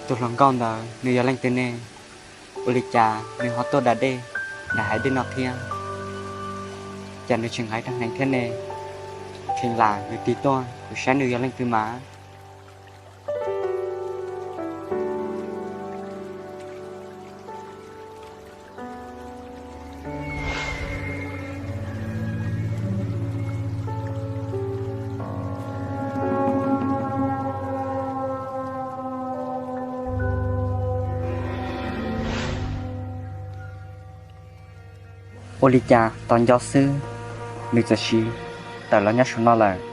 Tus hluas nkauj ntawd nws yog leej twg ne? Ua li cas nws ho tuaj da dej, nws hais dej no thiab? Cas nws tsis nqaim rag hneev thiab ne? Kheev lam nws tig tuaj kuv saib nws yog leej twg mas. Ua li cas tos nco xwb, nws txawm sim tawm los nyob saum no lawm.